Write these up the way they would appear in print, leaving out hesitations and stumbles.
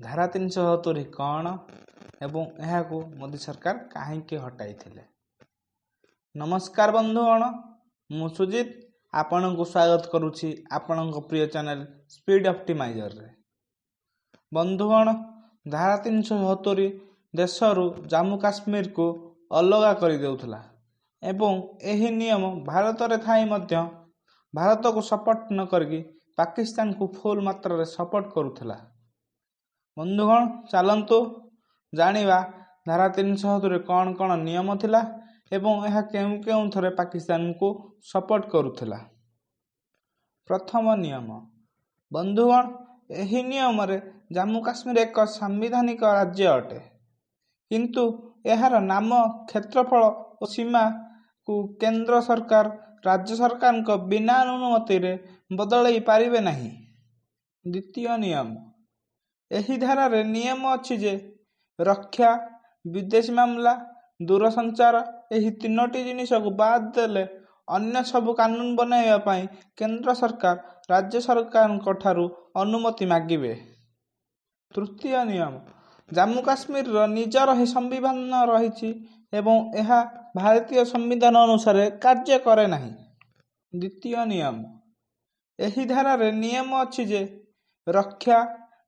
ଧାରା 370 କ'ଣ ଏବଂ ଏହାକୁ ମୋଦି ସରକାର କାହିଁକି ହଟାଇଥିଲେ? ନମସ୍କାର ବନ୍ଧୁଗଣ, ମୁଁ ସୁଜିତ ଆପଣଙ୍କୁ ସ୍ୱାଗତ କରୁଛି ଆପଣଙ୍କ ପ୍ରିୟ ଚ୍ୟାନେଲ ସ୍ପିଡ୍ ଅପ୍ଟିମାଇଜରରେ। ବନ୍ଧୁଗଣ, ଧାରା 370 ଦେଶରୁ ଜାମ୍ମୁ କାଶ୍ମୀରକୁ ଅଲଗା କରିଦେଉଥିଲା ଏବଂ ଏହି ନିୟମ ଭାରତରେ ଥାଇ ମଧ୍ୟ ଭାରତକୁ ସପୋର୍ଟ ନ କରିକି ପାକିସ୍ତାନକୁ ଫୁଲ୍ ମାତ୍ରାରେ ସପୋର୍ଟ କରୁଥିଲା। ବନ୍ଧୁଗଣ, ଚାଲନ୍ତୁ ଜାଣିବା ଧାରା 370 କ'ଣ କ'ଣ ନିୟମ ଥିଲା ଏବଂ ଏହା କେଉଁ କେଉଁଥିରେ ପାକିସ୍ତାନକୁ ସପୋର୍ଟ କରୁଥିଲା। ପ୍ରଥମ ନିୟମ। ବନ୍ଧୁଗଣ, ଏହି ନିୟମରେ ଜାମ୍ମୁ କାଶ୍ମୀର ଏକ ସାମ୍ବିଧାନିକ ରାଜ୍ୟ ଅଟେ, କିନ୍ତୁ ଏହାର ନାମ, କ୍ଷେତ୍ରଫଳ ଓ ସୀମାକୁ କେନ୍ଦ୍ର ସରକାର ରାଜ୍ୟ ସରକାରଙ୍କ ବିନା ଅନୁମତିରେ ବଦଳାଇ ପାରିବେ ନାହିଁ। ଦ୍ୱିତୀୟ ନିୟମ। ଏହି ଧାରାରେ ନିୟମ ଅଛି ଯେ ରକ୍ଷା, ବିଦେଶୀ ମାମଲା, ଦୂରସଞ୍ଚାର ଏହି ତିନୋଟି ଜିନିଷକୁ ବାଦ ଦେଲେ ଅନ୍ୟ ସବୁ କାନୁନ ବନାଇବା ପାଇଁ କେନ୍ଦ୍ର ସରକାର ରାଜ୍ୟ ସରକାରଙ୍କ ଠାରୁ ଅନୁମତି ମାଗିବେ। ତୃତୀୟ ନିୟମ। ଜାମ୍ମୁ କାଶ୍ମୀରର ନିଜର ହିଁ ସମ୍ବିଧାନ ରହିଛି ଏବଂ ଏହା ଭାରତୀୟ ସମ୍ବିଧାନ ଅନୁସାରେ କାର୍ଯ୍ୟ କରେ ନାହିଁ। ଦ୍ୱିତୀୟ ନିୟମ। ଏହି ଧାରାରେ ନିୟମ ଅଛି ଯେ ରକ୍ଷା,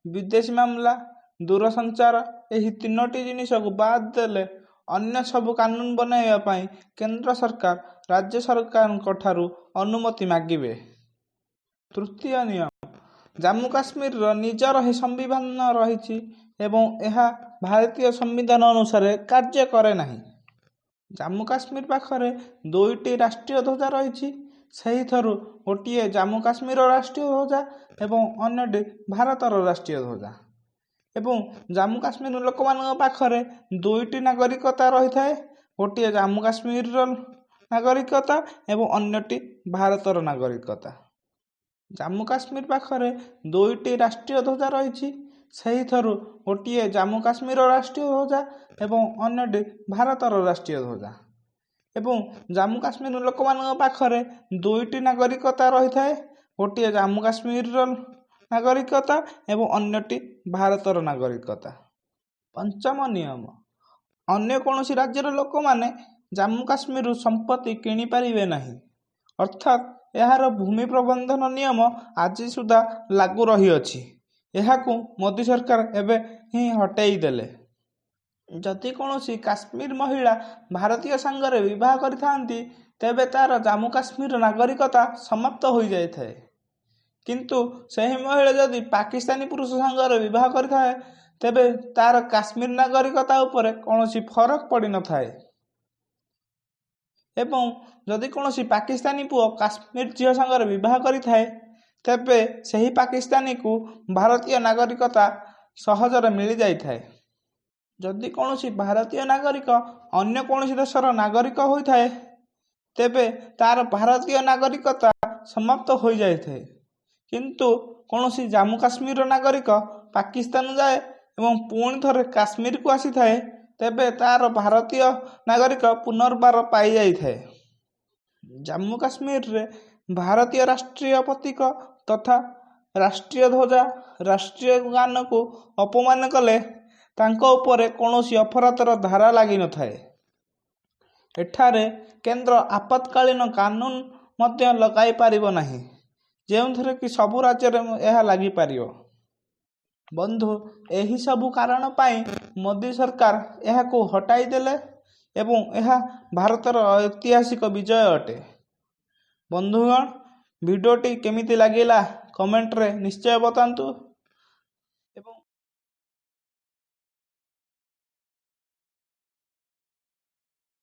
ବିଦେଶୀ ମାମଲା, ଦୂରସଞ୍ଚାର ଏହି ତିନୋଟି ଜିନିଷକୁ ବାଦ ଦେଲେ ଅନ୍ୟ ସବୁ କାନୁନ ବନାଇବା ପାଇଁ କେନ୍ଦ୍ର ସରକାର ରାଜ୍ୟ ସରକାରଙ୍କ ଠାରୁ ଅନୁମତି ମାଗିବେ। ତୃତୀୟ ନିୟମ। ଜାମ୍ମୁ କାଶ୍ମୀରର ନିଜର ହିଁ ସମ୍ବିଧାନ ରହିଛି ଏବଂ ଏହା ଭାରତୀୟ ସମ୍ବିଧାନ ଅନୁସାରେ କାର୍ଯ୍ୟ କରେ ନାହିଁ। ଜାମ୍ମୁ କାଶ୍ମୀର ପାଖରେ ଦୁଇଟି ରାଷ୍ଟ୍ରୀୟ ଧ୍ୱଜା ରହିଛି। ସେହିଥିରୁ ଗୋଟିଏ ଜାମ୍ମୁ କାଶ୍ମୀରର ରାଷ୍ଟ୍ରୀୟ ଧ୍ୱଜା ଏବଂ ଅନ୍ୟଟି ଭାରତର ରାଷ୍ଟ୍ରୀୟ ଧ୍ୱଜା। ଏବଂ ଜାମ୍ମୁ କାଶ୍ମୀର ଲୋକମାନଙ୍କ ପାଖରେ ଦୁଇଟି ନାଗରିକତା ରହିଥାଏ, ଗୋଟିଏ ଜାମ୍ମୁ କାଶ୍ମୀରର ନାଗରିକତା ଏବଂ ଅନ୍ୟଟି ଭାରତର ନାଗରିକତା। ଜାମ୍ମୁ କାଶ୍ମୀର ପାଖରେ ଦୁଇଟି ରାଷ୍ଟ୍ରୀୟ ଧ୍ୱଜା ରହିଛି। ସେହିଥିରୁ ଗୋଟିଏ ଜାମ୍ମୁ କାଶ୍ମୀରର ରାଷ୍ଟ୍ରୀୟ ଧ୍ୱଜା ଏବଂ ଅନ୍ୟଟି ଭାରତର ରାଷ୍ଟ୍ରୀୟ ଧ୍ୱଜା। ଏବଂ ଜାମ୍ମୁ କାଶ୍ମୀର ଲୋକମାନଙ୍କ ପାଖରେ ଦୁଇଟି ନାଗରିକତା ରହିଥାଏ, ଗୋଟିଏ ଜାମ୍ମୁ କାଶ୍ମୀରର ନାଗରିକତା ଏବଂ ଅନ୍ୟଟି ଭାରତର ନାଗରିକତା। ପଞ୍ଚମ ନିୟମ। ଅନ୍ୟ କୌଣସି ରାଜ୍ୟର ଲୋକମାନେ ଜାମ୍ମୁ କାଶ୍ମୀରରୁ ସମ୍ପତ୍ତି କିଣିପାରିବେ ନାହିଁ, ଅର୍ଥାତ୍ ଏହାର ଭୂମି ପ୍ରବନ୍ଧନ ନିୟମ ଆଜି ସୁଦ୍ଧା ଲାଗୁ ରହିଅଛି। ଏହାକୁ ମୋଦି ସରକାର ଏବେ ହିଁ ହଟେଇ ଦେଲେ। ଯଦି କୌଣସି କାଶ୍ମୀର ମହିଳା ଭାରତୀୟ ସାଙ୍ଗରେ ବିବାହ କରିଥାନ୍ତି, ତେବେ ତାର ଜାମ୍ମୁ କାଶ୍ମୀରର ନାଗରିକତା ସମାପ୍ତ ହୋଇଯାଇଥାଏ। କିନ୍ତୁ ସେହି ମହିଳା ଯଦି ପାକିସ୍ତାନୀ ପୁରୁଷ ସାଙ୍ଗରେ ବିବାହ କରିଥାଏ, ତେବେ ତାର କାଶ୍ମୀର ନାଗରିକତା ଉପରେ କୌଣସି ଫରକ ପଡ଼ିନଥାଏ। ଏବଂ ଯଦି କୌଣସି ପାକିସ୍ତାନୀ ପୁଅ କାଶ୍ମୀର ଝିଅ ସାଙ୍ଗରେ ବିବାହ କରିଥାଏ, ତେବେ ସେହି ପାକିସ୍ତାନୀକୁ ଭାରତୀୟ ନାଗରିକତା ସହଜରେ ମିଳିଯାଇଥାଏ। ଯଦି କୌଣସି ଭାରତୀୟ ନାଗରିକ ଅନ୍ୟ କୌଣସି ଦେଶର ନାଗରିକ ହୋଇଥାଏ, ତେବେ ତାର ଭାରତୀୟ ନାଗରିକତା ସମାପ୍ତ ହୋଇଯାଇଥାଏ। କିନ୍ତୁ କୌଣସି ଜାମ୍ମୁ କାଶ୍ମୀରର ନାଗରିକ ପାକିସ୍ତାନ ଯାଏ ଏବଂ ପୁଣି ଥରେ କାଶ୍ମୀରକୁ ଆସିଥାଏ, ତେବେ ତାର ଭାରତୀୟ ନାଗରିକ ପୁନର୍ବାର ପାଇଯାଇଥାଏ। ଜାମ୍ମୁ କାଶ୍ମୀରରେ ଭାରତୀୟ ରାଷ୍ଟ୍ରୀୟ ପ୍ରତୀକ ତଥା ରାଷ୍ଟ୍ରୀୟ ଧ୍ୱଜା, ରାଷ୍ଟ୍ରୀୟ ଗାନକୁ ଅପମାନ କଲେ ତାଙ୍କ ଉପରେ କୌଣସି ଅପରାଧର ଧାରା ଲାଗିନଥାଏ। ଏଠାରେ କେନ୍ଦ୍ର ଆପାତକାଳୀନ କାନୁନ ମଧ୍ୟ ଲଗାଇ ପାରିବ ନାହିଁ, ଯେଉଁଥିରେ କି ସବୁ ରାଜ୍ୟରେ ଏହା ଲାଗିପାରିବ। ବନ୍ଧୁ, ଏହିସବୁ କାରଣ ପାଇଁ ମୋଦି ସରକାର ଏହାକୁ ହଟାଇ ଦେଲେ ଏବଂ ଏହା ଭାରତର ଐତିହାସିକ ବିଜୟ ଅଟେ। ବନ୍ଧୁଗଣ, ଭିଡ଼ିଓଟି କେମିତି ଲାଗିଲା କମେଣ୍ଟରେ ନିଶ୍ଚୟ ବତାନ୍ତୁ ଏବଂ